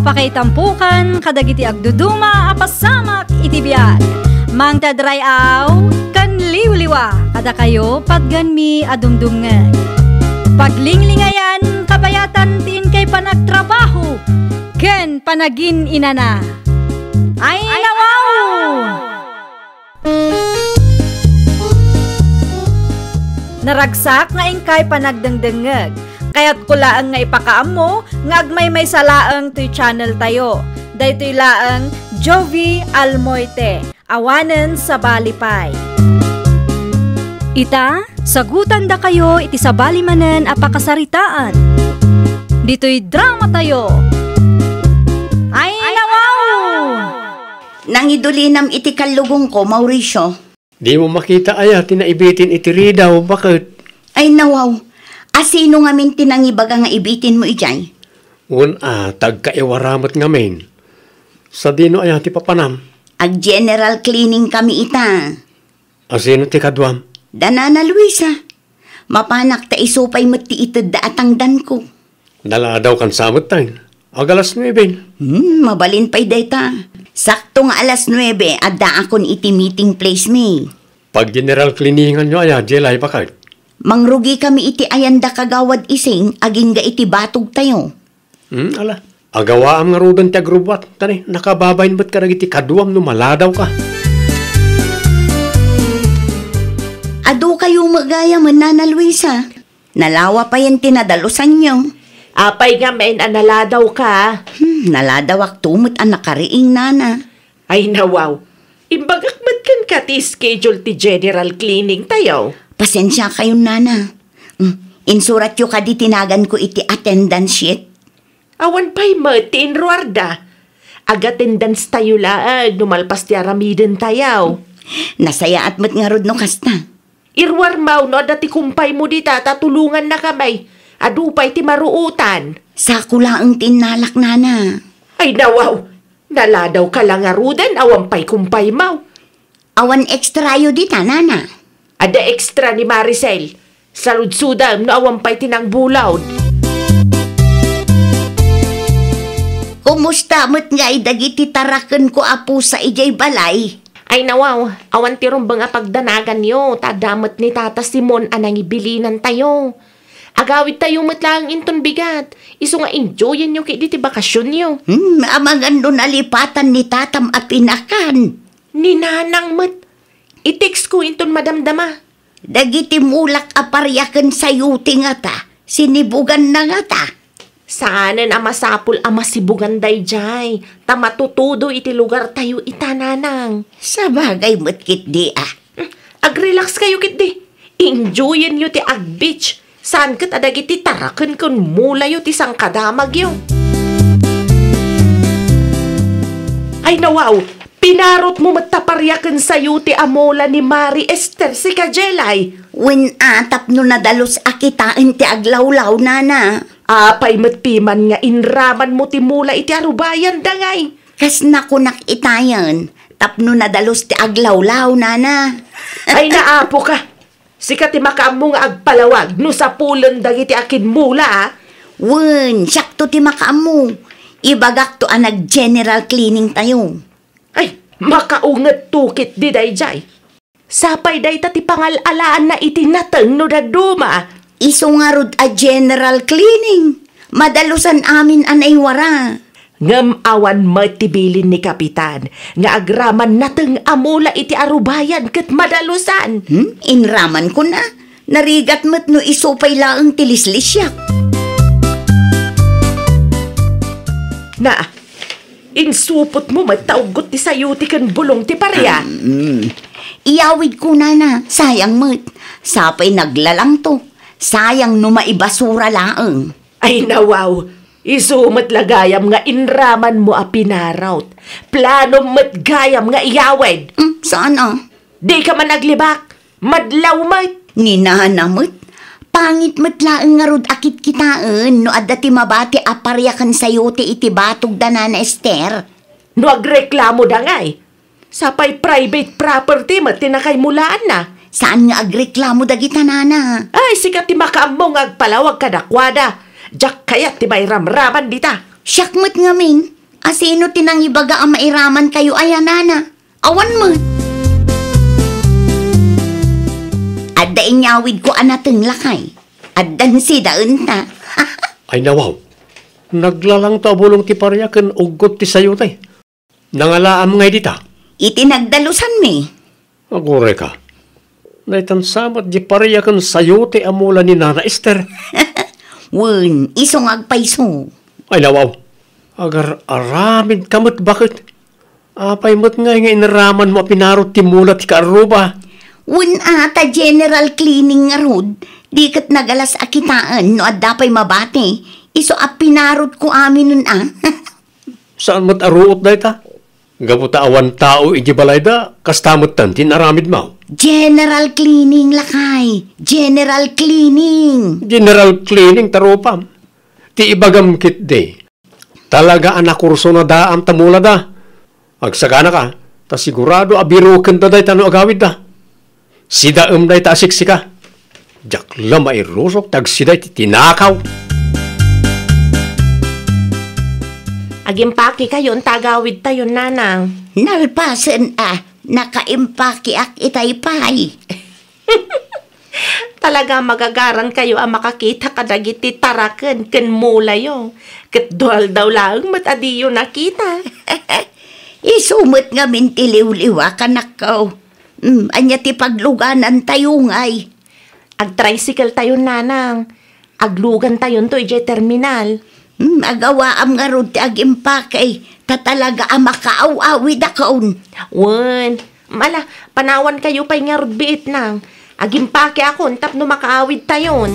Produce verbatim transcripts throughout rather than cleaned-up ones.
Pakaitampokan kadagiti agduduma a pasamak iti biag. Mangted ray-aw ken liwliwa kadakayo patgenmi a dumdumngeg. Paglinglingayan, kabayatan ti inkay panagtrabaho ken panagin-inana. Ay, nawaw! Naragsak nga inkay panagdengdengngeg. Kayatko laeng nga ipakaammo nga agmaymaysa laeng toy channel tayo. Daytoy laeng Jovi Almoite, awanen sabali pay. Ita, sagutandakayo iti sabali manen a pakasaritaan. Ditoy drama tayo. Ay, nawaw! Nangidulinam iti kallugongko, Mauricio. Dimo makita aya ti naibitin iti ridaw, baket? Ay, nawaw. A sino ngamin ti nangibaga nga ibitinmo idiay? Wen a, tagkaiwara met ngamin. Sadino aya ti papanam? Ag-general cleaning kami ita. A sino ti kaduam? Da Nana Luisa. Mapanak ta isu pay met ti itedda a tangdanko. Naladawkan sa met tayo. Ag alas nuebe. Hmm, mabalin pay dayta. Sakto nga alas nuebe, addaakon iti meeting place mi. Pag-general cleaningan yo aya, Jelay, baket? Mangrugi kami iti ayanda Kagawad Ising, agingga iti batog tayo. Hmm, ala. Agawaam ngaruden ti agrubbuat, tani, nakababain met kadagiti kaduam no maladaw ka. Adu kayo met gayam, Nana Luisa. Nalawa payen ti nadalusanyo. Apay ngamin a naladaw ka? Hmm, naladawak to met a nakariing, Nana. Ay, nawaw. Imbagak met kenka ti schedule ti general cleaning tayo. Pasensia kayon, Nana. Hmm, insuratyo kadi ti naganko iti attendance sheet? Awan pay met ti inruarda. Ag-attendance tayo laeng no malpas ti aramiden tayo. Nasayaat met ngarud no kasta. Iruarmo no adda ti kumpaymo dita ta tulongannakami. Adu pay ti maruotan. Sako laeng ti innalak, Nana. Ay, nawaw! Naladaw ka la ngaruden, awan pay kumpaymo. Awan extrayo dita, Nana. Adda extra ni Maricel. Saludsodam no awan pay ti nangbulaod. Kumusta met ngay dagiti tarakenko a pusa idiay balay? Ay, nawaw, awan ti rumbeng a pagdanaganyo, ta adda met ni Tata Simon a nangibilinantayo. Agawidtayo met laeng inton bigat, isu nga enjoyenyo ketdi ti bakasionyo. Hmm, amangan no nalipatan ni tatam a pinakan. Ni nanang met, i-text ko inton madamdama. Dagiti mulak a paria ken sayote ngata, sinibuganna ngata? Saanen a masapul a masibugan daydiay, ta matutudo iti lugartayo ita, nanang. Sabagay met ketdi a. Hmm, ag-relax kayo ketdi. Enjoyenyo ti ag-beach. Saan ket a dagiti taraken ken mulayo ti sangkadamagyo. Ay, nawaw, pinarotmo met ta paria ken sayote a mula ni Mari Ester, sika Jelay. Wen a, tapno nadalus a kitaen ti aglawlaw, nana. Apay met piman nga inramanmo ti mula iti arubayan, dangay? Kas nakunak itayen, tapno nadalus ti aglawlaw, nana. Ay, naapo ka. Sika ti makaammo nga agpalawag no sapulen dagiti akinmula, a? Wen, siakto ti makaammo. Ibagakto a nag-general cleaning tayo. Ay, makaungetto ketdi daydiay. Sapay dayta ti pangal-alaanna iti nateng no dadduma. Isu ngarud a general cleaning. Madalusan amin a naiwara. Ngem awan met ti bilin ni Kapitan nga agraman nateng a mula iti arubayan ket madalusan. Hmm? Inraman kuna? Narigat met no isu pay laeng ti lislisiak. Na, insupotmo met ta uggot ti sayote ken bulong ti paria. Hmm. Iyawidko, nana, sayang met. Sapay naglalangto. Sayang no maibasura laeng. Ay, nawaw, isu met la gayam nga inramanmo a pinarot. Planom met gayam nga iyawid. Hmm, saan a? Dika man aglibak, madlaw met. Ni nana met, pangit met laeng ngarud a kitkitaen no adda ti mabati a paria ken sayote iti batog da nana Ester. No agreklamo dangay, sapay private property met ti nakaimulaanna. Saan nga agreklamo dagita, nana? Ay, sika ti makaammo nga agpalawag kadakuada. Diak kayat ti mairamraman dita. Siak met ngamin. Asino ti nangibaga a mairamankayo aya, nana? Awan met. Adda inyawidko a nateng, lakay. Addan sidaenta. Ay, nawaw. Naglalangto a bulong ti paria ken uggot ti sayote. Nangalaam ngay dita? Iti nagdalusanmi. Agurayka. Daytan sa met di paria ken sayote a mula ni Nana Ester. Wen, isu nga agpayso. Ay, nawaw. Agar-aramidka met baket. Apay met ngay nga inaramanmo a pinarot ti mula ti kaarruba? Wen a, ta general cleaning ngarud, di ket nagalas a kitaen no adda pay mabati. Isu a pinarotko aminen a. Saan met a ruot dayta? Gapu ta awan tao iti balayda, kasta metten ti inaramidmo. General cleaning, lakay. General cleaning. General cleaning, ta rupam. Ti ibagam ketdi, talaga a nakurso na daam ta mulada. Agsaganaka, ta sigurado a birukenda dayta no agawidda. Sidaem dayta a siksika. Diak la mairusok ti agsida iti tinakaw. Agimpakekayon ta agawidtayon, nanang. Nalpasen a, nakaimpakeak itay pay. Talaga magagarankayo a makakita kadagiti taraken ken mulayo. Ket dualdaw laeng met a diyo nakita. Isu met ngamin ti liwliwa, kanakko. Mm, ania ti pagluganantayo ngay? Agtricycle tayo, nanang. Aglugantayonto idiay terminal. Mm, agawaam ngarud ti agimpake, ta talaga a makaaw-awidakon. Wen, mala, panawankayo pay ngarud biit, nang. Agimpakeakon tapno makaawidtayon.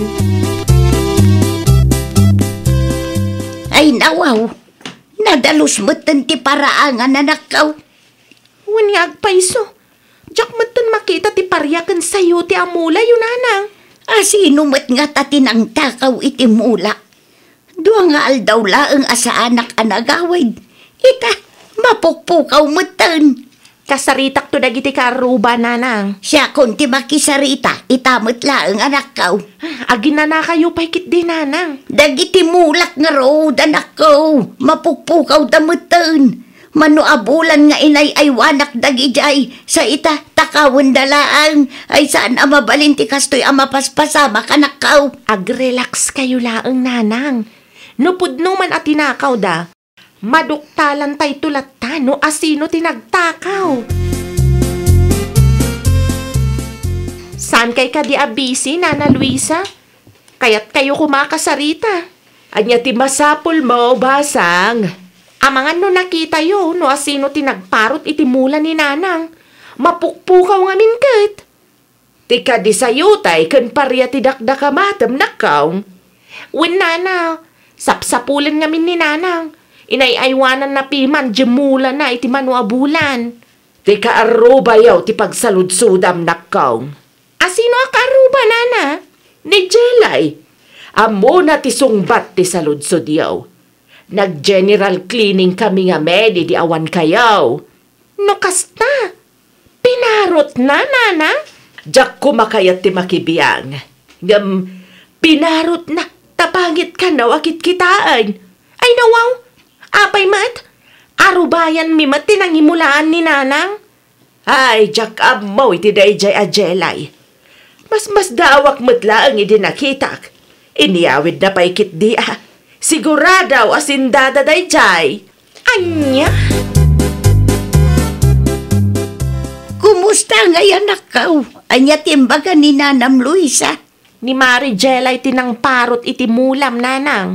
Ay, nawaw. Nadalus metten ti paraangan, anakko. Wen nga agpayso. Diak metten makita ti paria ken sayote a mulayo, nanang. Asino met ngata ti nangtakaw iti mula? Dua nga aldaw laeng a saanak a nagawid. Ita, mapukpukaw metten. Kasaritakto dagiti kaarruba, nanang. Siakon ti makisarita, ita met laeng, anakko. Aginanakayo pay ketdi, nanang. Dagiti mulak ngarud, anakko, mapuppukawda metten. Mano a bulan nga inay-aywanak dagidiay, sa ita, takawenda laeng, ay saan a mabalin ti kastoy a mapaspasamak, anakko. Agrelax kayo laeng, nanang. No pudno man a tinakawda, maduktalantayto latta no asino ti nagtakaw. Saankay kadi a busy, Nana Luisa? Kayatkayo koma a kasarita. Ania ti masapulmo, basang? Amangan no nakitayo no asino ti nagparot iti mula ni Nanang. Mapukpukaw ngamin ket. Ti kadi sayote ken paria ti dakdakamatem, nakkaw. Wen, nana, sapsapulen ngamin ni Nanang. Inay-aywananna piman diay mulana iti mano a bulan. Ti kaarrubayo ti pagsaludsodam, nakkaw. Asino a kaarruba, nana? Ni Jelay. Ammona ti sungbat ti saludsodyo. Nag-general cleaning kami ngamin idi awankayo. No kasta, pinarotna, nana? Diak koma kayat ti makibiang. Ngem, pinarotna, ta pangit kano a kitkitaen. Ay, nawaw! Apay met? Arubayanmi met ti nangimulaan ni Nanang? Ay, diak ammo iti daydiay a Jelay. Masmasdaawak met laeng idi nakitak. Inyawidna pay ketdi a. Sigurado a sendada daydiay. Ania? Kumusta ngay, anakko? Ania ti imbaga ni Nanam Luisa? Ni Mari Jelay ti nangparot iti mulam, Nanang.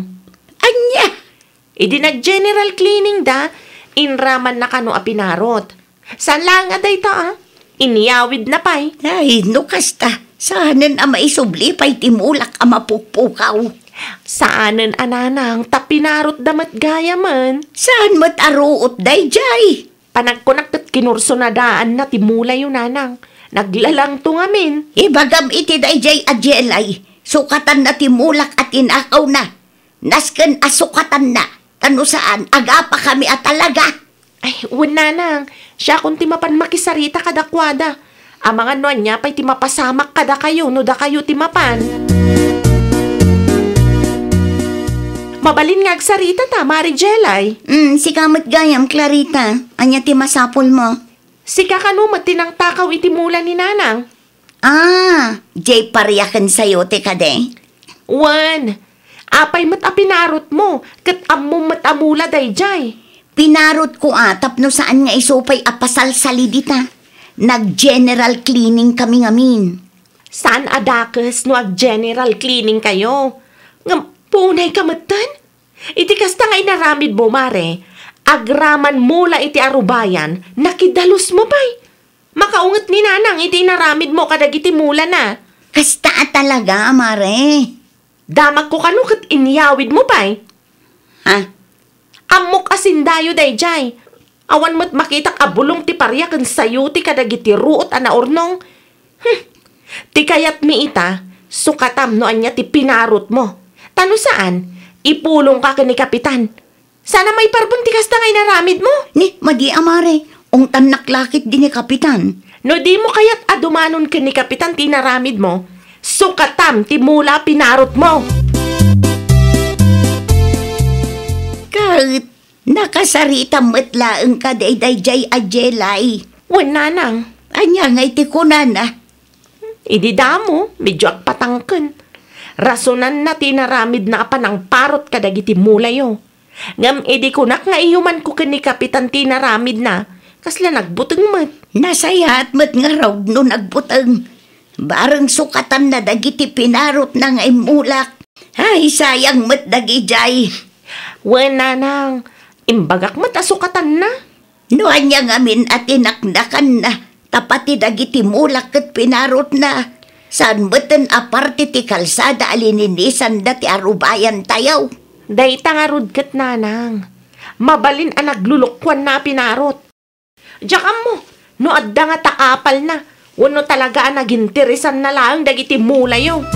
Ania? Idi nag-general cleaning da, inramanna kano a pinarot. Saan laeng a dayta, a? Inyawidna pay. Ay, no kasta, saanen a maisubli pay ti mulak a mapukpukaw. Saanen a, nanang, ta pinarotda met gayamen. Saan met a ruot daydiay? Panagkunak ket kinursonadaanna ti mulayo, nanang. Naglalangto ngamin. Ibagam iti daydiay a Jelay, sukatanna ti mulak a tinakawna. Nasken a sukatanna, ta no saan, agapakami a talaga. Ay, wen, nanang, siakon ti mapan makisarita kadakuada. Amangan no ania pay ti mapasamak kadakayo no dakayo ti mapan. Mabalin nga agsarita ta, Mare Jelay. Mm, sika met gayam, Clarita. Ania ti masapulmo? Sika kano met ti nangtakaw iti mula ni Nanang? Ah, jay paria ken sayote kadi? Wen, apay met a pinarotmo, ket ammom met a mula dayjay? Pinarotko a tapno saan nga isu pay a pasalsali dita. Nag-general cleaning kami ngamin. Saan a dakes no ag-general cleaning kayo? Ngem puonay ka metten? Iti kasta nga inaramidmo, Mare, agraman mula iti arubayan, nakidalus mo pay. Makaunget ni Nanang iti inaramidmo kadagiti mulana. Kasta a talaga, Mare. Damagko kano ket inyawidmo pay. Ha? Ammok a sindayo dayjay. Awan met makitak a bulong ti paria ken sayote kadagiti ruot a naurnong. Hmm. Ti kayatmi ita, sukatam no ania ti pinarotmo. Ta no saan, ipulongka ken ni Kapitan. Saan a maiparbeng ti kasta nga inaramidmo. Ni, madi a, Mare. Ungtannak la ketdi ni Kapitan. No dimo kayat a dumanon ken ni Kapitan ti inaramidmo, sukatam ti mula a pinarotmo. Ket nakasarita met laeng kadi dayjay a Jelay? Wen, Nanang. Ania ngay ti kunana? Idi damo, medyo agpatangken. Rasonanna ti inaramidna a panangparot kadagiti mulayo. Ngem idi kunak nga iyumanko ken ni Kapitan ti inaramidna, kasla nagbuteng met. Nasayaat met ngarud no nagbuteng. Bareng sukatanna dagiti pinarotna nga immulak. Ay, sayang met dagijay. Wen, Nanang, imbagak met a sukatanna. No ania ngamin a tinaknakanna, ta pati dagiti mulak ket pinarotna, saan metten a parte ti kalsada a lininisanda ti arubayantayo. Dayta ngarud ket, Nanang, mabalin a naglulukuanna a pinarot. Diak ammo no adda nga taapalna wenno talaga a naginteresanna laeng dagiti mulayo.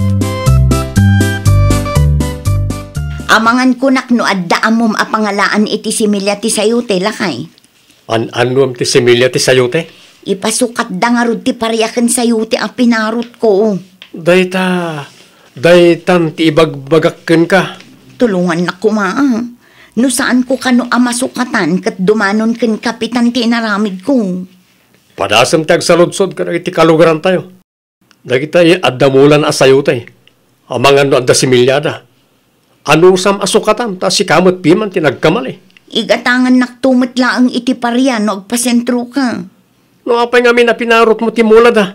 Amangan kunak no adda ammom a pangalaan iti similya ti sayote, lakay. An-annuem ti similya ti sayote? Ipasukatda ngarud ti paria ken sayote a pinarotko. Dayta, daytan ti ibagbagak kenka. Tulongannak koma, a. No saanko kano a masukatan ket dumanon ken Kapitan ti inaramidko. Padasem ti agsaludsod kadagiti kalugarantayo. Dagita adda mulan a sayote, amangan no adda similyada. Anusam a sukatam, ta sika met piman ti nagkamali. Igatangannakto met laeng iti paria no agpasentroka. No apay ngamin a pinarotmo ti mulada?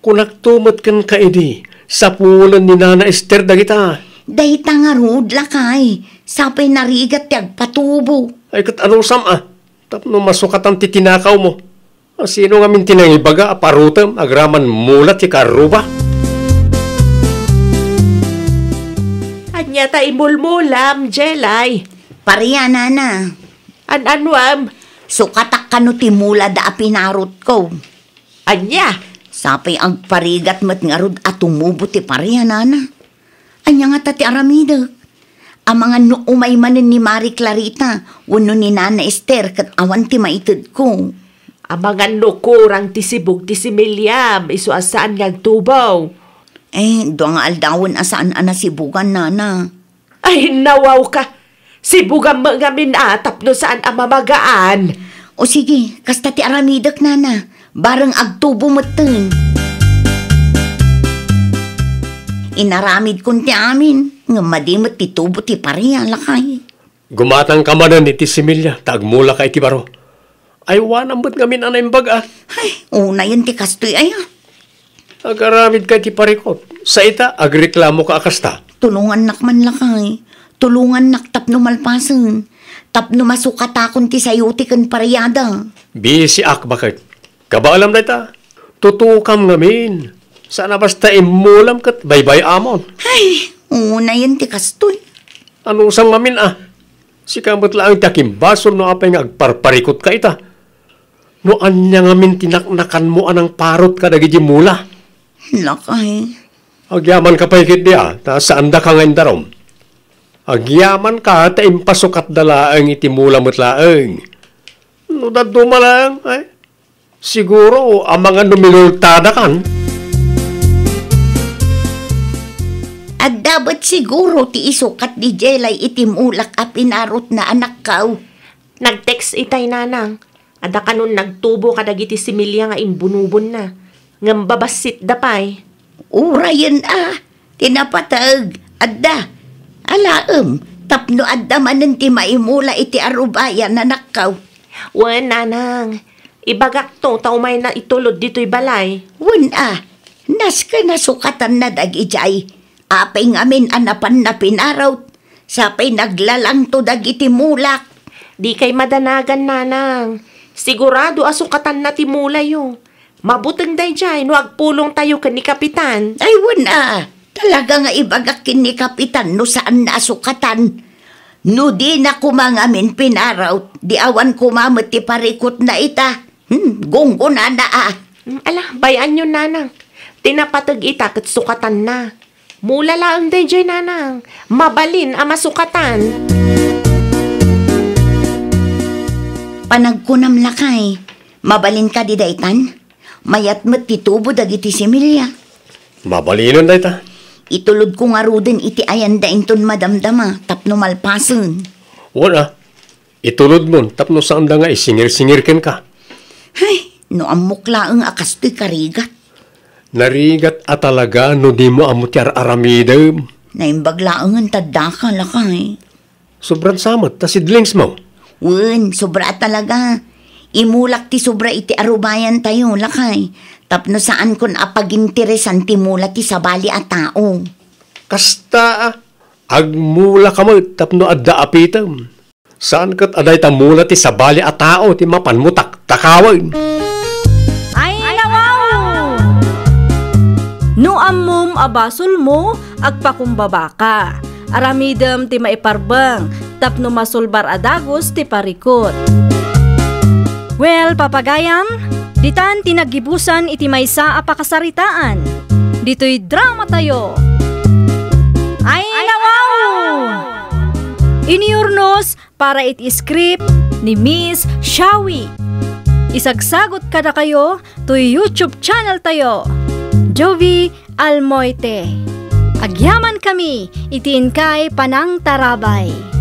Kunakto met kenka idi, sapulen ni Nana Ester dagita. Dayta ngarud, lakay, sapay narigat ti agpatubo. Ay, ket anusam a, tapno masukatan ti tinakawmo. Sino ngamin ti nangibaga a parutem agraman mula ti karruba? Ania ta imulmulam, Jelay? Paria, Nana. An-anuam? Sukatak kano ti mulada a pinarotko. Ania? Sapay agparigat met ngarud a tumubo ti paria, Nana. Ania ngata ti aramidek? Amangan no umay manen ni Mari Clarita wenno ni Nana Ester ket awan ti maitedko. Amangan no kurang ti sibug ti similiam isu a saan nga agtubo. Eh, dua nga aldawen a saan a nasibugan, Nana. Ay, nawawka! Sibugam met ngamin a tapno saan a mamagaan. O sige, kasta ti aramidek, Nana. Bareng agtubo metten. Inaramidkon ti amin, ngem madi met ti tubo ti paria, lakay. Gumatangka manen iti similya ta agmulaka iti baro. Aywanam met ngamin a naimbag a. Ay, unayen ti kastoy aya. Agaramidka iti parikut. Sa ita, agreklamoka a kasta. Tulongannak man lakay. Tulongannak tapno malpasen. Tapno masukatakon ti sayote ken pariada. Bisiak baket. Kabaelam dayta. Tutukam ngamin. Saan a basta immulam ket baybay-amon. Ay, unayen ti kastoy. Anusam ngamin a. Sika met laeng ti akimbasol no apay nga agparparikutka ita. No ania ngamin ti naknakanmo a nangparot kadagiti mula? Lakay. Agyamanka pay ketdi a, ta saandaka nga indarum. Agyamanka ta impasukatda laeng iti mula met laeng. No dadduma laeng, ay, siguro, amangan no minultadakan. Adda Abet siguro ti isukat ni Jelay iti mulak a pinarotna, anakkaw. Nag-text itay, nanang. Adda kanon nagtubo kadagiti similya nga imbunobonna. Ngem babassitda pay. Urayen a, ti napateg, adda. Alaem, tapno adda manen ti maimula iti arubayan, anakkaw. Wen, nanang. Ibagakto ta umayna itulod ditoy balay. Wen a, nasken a sukatanna dagidiay. Apay ngamin a napanna pinarot, sapay naglalangto dagiti mulak. Dikay madanagan, nanang. Sigurado a sukatanna ti mulayo. Mabuteng daydiay no agpulongtayo ken ni Kapitan. Ay, wen a. Talaga nga ibagak ken ni Kapitan no saanna a sukatan. No dina koma ngamin pinarot, di awan koma met ti parikutna ita. Hmm, gunggonana a. Hmm, ala, bay-anyon, nanang. Ti napateg ita ket sukatanna. Mula laeng daydiay, nanang. Mabalin a masukatan. Panagkunam, lakay, mabalin kadi daytan? Mayat met ti tubo dagiti similya. Mabalinen dayta. Itulodko ngaruden iti ayanda inton madamdama tapno malpasen. Wen a, itulodmon tapno saanda nga isingir-singir kenka. Hay, no ammok laeng a kastoy karigat. Narigat a talaga no dimo ammo ti ar-aramidem. Naimbag laengen ta addaka, lakay. Sobran sa met ta sidlingsmo. Wen, sobra a talaga. Imulak ti sobra iti arubayantayo, lakay. Tapno saankon a paginteresan ti mula ti sabali a tao. Kasta a, agmulaka met tapno adda apitem. Saan ket a dayta mula ti sabali a tao ti mapanmo taktakawen. Ay, nawaw! No ammom a basolmo, agpakumbabaka. Aramidem ti maiparbeng tapno masulbar a dagus ti parikut. Well, papagayam, ditan ti naggibusan iti maysa a pakasaritaan. Ditoy dramatayo. Ay, nawaw! Iniurnos para iti script ni Miss Shawi. Isagsagot kadakayo toy YouTube channel tayo, Jovi Almoite. Agyaman kami iti inkay panangtarabay.